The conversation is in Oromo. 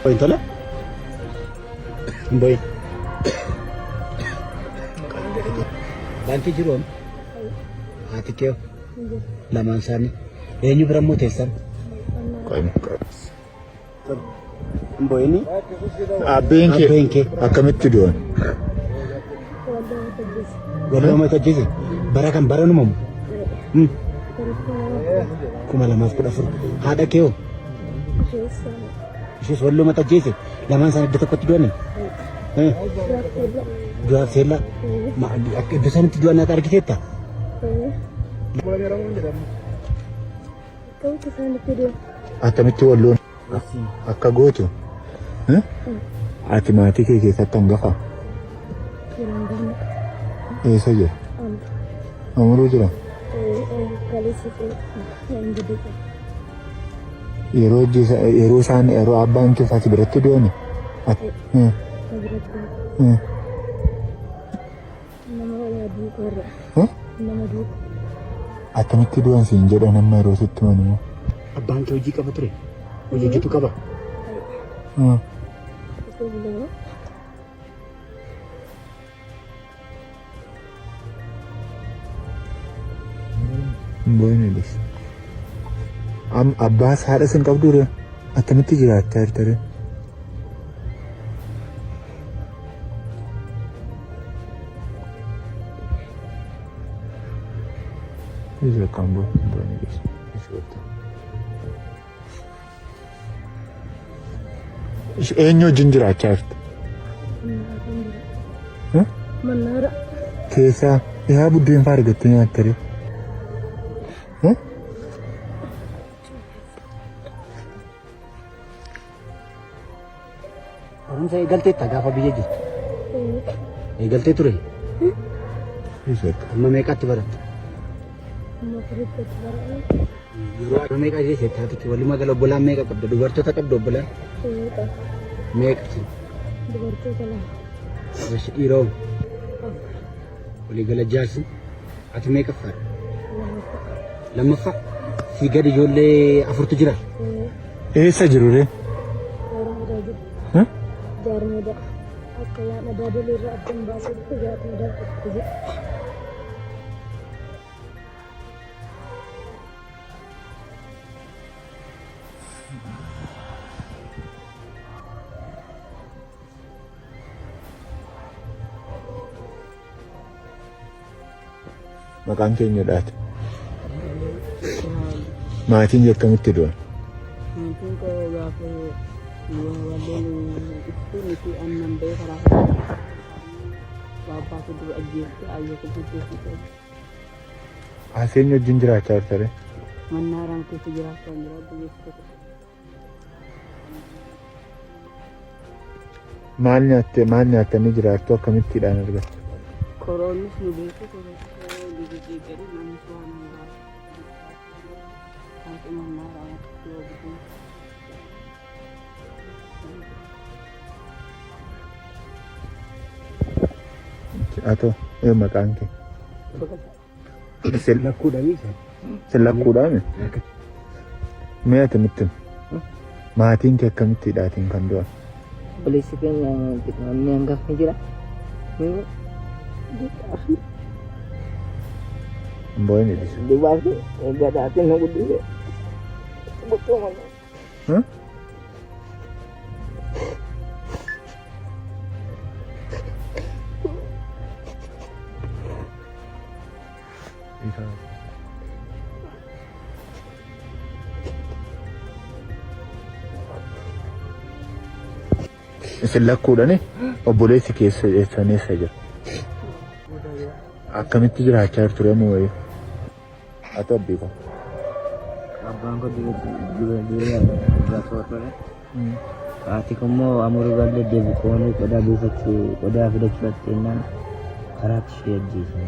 Hin tola? Hin bo'in. Baankii jiru amma? Haati kee hoo? Lamaan isaanii. Eenyu bira immoo teessan? Hin bo'ini. Abbeen kee Abbeen kee. akkamitti du'an? Walloo mata ajjeese. Bara kan bara numamu. 2014. Haadha kee hoo? Ishees walloo mata ajjeese. Lamaan isaanii iddoo tokkotti du'ani. Du'aaf seellaa. Akka iddoo isaanitti du'an ati argiteetta? Akkamitti walloon akka gootu? Ati maatii kee keessatti hangafa? Eessa jira? Amuruu jira? Yeroo yeroo isaan yeroo abbaan kee ati biratti du'ani? Akkamitti du'an siin jedhan amma yeroo sitti himan immoo? Abbaan kee hojii qaba ture? Hojii hojjetu qaba? Hin boo'in Elis. Am abbaas haadhas hin qabduu ree? Akkamitti jiraachaa jirta ree? Ija akkaan boo'in hin boo'in Elis. Eenyu wajjin jiraachaa jirta? Mannaara. Keessaa dhihaa buddeen fa'aa argattee nyaatta ree? Barumsa eegalteetta gaafa biyya jirtu? Eegaltee ture? Amma meeqatti baratte? Amma afuritti baradhe. Yeroo amma meeqa geesse taate walumaa gala obbolaan meeqa qabda? Dubartoota qabda obbolaan? Meeqa? Meeqa? Dubartoota lama. Eshi dhiiroo? Walii gala jaasi. Ati meeqaffaadha? Lammaffaa. Lammaffaa? Sii gadi ijoollee afurtu jira? Eessa jiru ree? Jaarmudaa jiru. Jaarmudaa. Akka waan adaadolee irraa addan baasee dhufe jaarmudaa tokko jedhu. Maqaan keenya dhaate. Maatiin akkamitti du'an? Maatiin koo gaafa walleen dhuftu nuti annan ba'ee karaa karaa abbaa koo dura ajjeeste ayyoo koo ajjeeste. Aseen wajjin jiraachaa jirta ree? Mannaaraan keessa jiraachaa jira obboleessi tokko. Maal nyaatte maal nyaattanii jiraattu akkamittiidhaan argattu? Koroonnis nu beeku koroonni jijjiirri namnis waan hundaa. Haati mannaaraan yoo bituu. Atoo ee maqaan kee? Sin Lakkuudhaanii sin lakkuudhaami? Mee ati nutti himi. Maatiin kee akkamitti hidhaatiin kan du'an? Obboleessi keenya inni hangafni jira. Hin boo'in Elisa. Dubaaf gadaatiin nu guddise. Guddoo malee. Huh? Isin lakkuudhani obboleessi keessa eessan eessa jira? Akkamitti jiraachaa jirtu ree moo wayii? Ati abbii koo. Abbaan koo dura dura dura waggaa torba Haati koo immoo amuruu galee deebi qoonii qodaa buufachuu qodaa fidachuu dhaqxeennaan karaatti ishee ajjeesan.